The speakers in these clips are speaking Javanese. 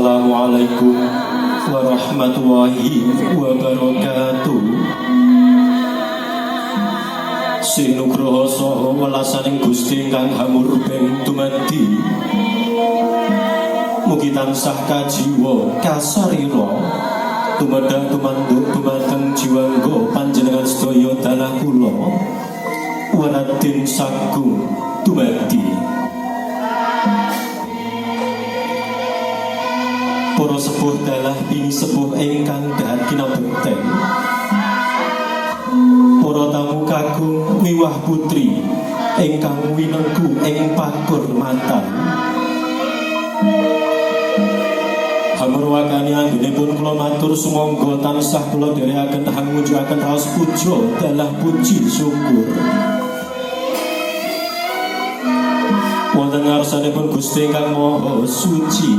Assalamualaikum warahmatullahi wabarakatuh. Sinugroho saha welasaning Gusti ingkang hamurbeng dumadi. Mugi tansah kajiwa kasarira tumedhang tumanduk dumateng jiwangga panjenengan sedaya dalah kula Raden Sagung dumadi. Para sepuh dalah bini sepuh ingkang dahat kinabekten. Para tamu kakung miwah putri ingkang winengku ing pakurmatan. Hamurwakani anggenipun kula matur sumangga tansah kula dherekaken hangunjukaken raos puja dalah puji syukur. Wonten ngarsanipun Gusti ingkang Maha Suci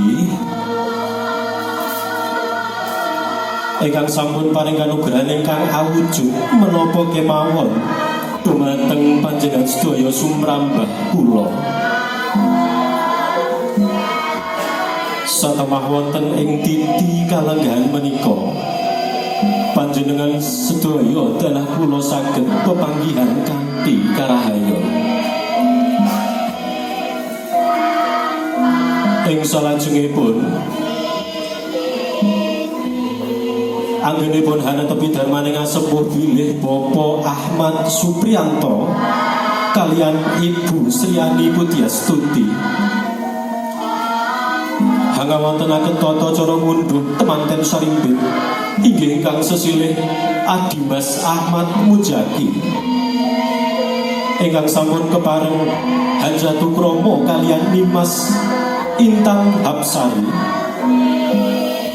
ingkang sampun paring kanugrahan ingkang awujud menapa kemawon dumateng panjenengan sedaya sumrambah kula. Satemah wonten ing titi kalenggahan menika panjenengan sedaya dalah kula saged pepanggihan kanthi karahayon. Ing salajengipun anggenipun hanetepi darmaning asepuh bilih Bapak Ahmad Supriyanto kalian Ibu Sriani Pudiastuti hangawontenaken tata cara ngundhuh temanten sarimbit inggih ingkang sesilih Adimas Ahmad Mujaki ingkang sampun kepareng hanjatu krama kalian Nimas Intan Hapsari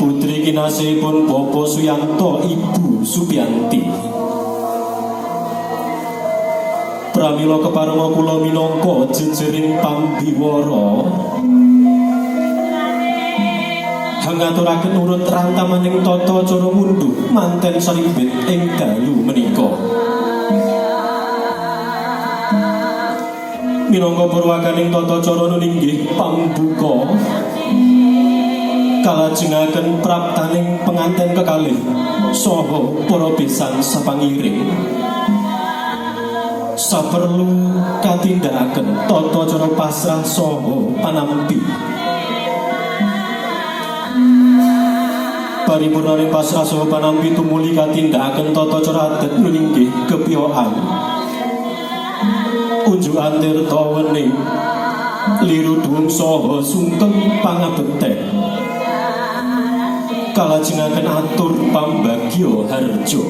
putri kinasihipun Bapak Suyanto Ibu Supianti. Pramila keparenga kula minangka jejering pambiwara hangaturaken urut rantamaning tata cara ngundhuh manten sarimbit ing dalu menika. Minangka purwakaning tata cara nuninggih pambuka kalajengaken praptaning penganten kekalih saha para besan sapangiring saperlu katindakaken tata cara pasrah saha panampi. Paripurnaning pasrah saha panampi tumuli katindakaken tata cara adat nuninggih kepiyokan unjukan tirta wening liru duwung saha sungkem pangabekten kalajengaken atur pambagya harja.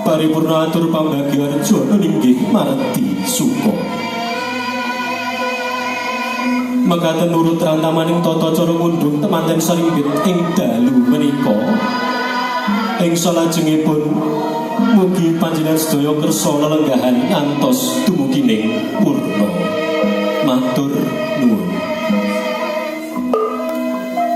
Paripurna atur pambagya harja nuninggih mardi suka. Mekaten nurut rantamaning tata cara ngundhuh temanten sarimbit ing dalu menika. Ing salajengipun mugi panjenengan sedaya kersa lelenggahan ngantos dumugining purna. Matur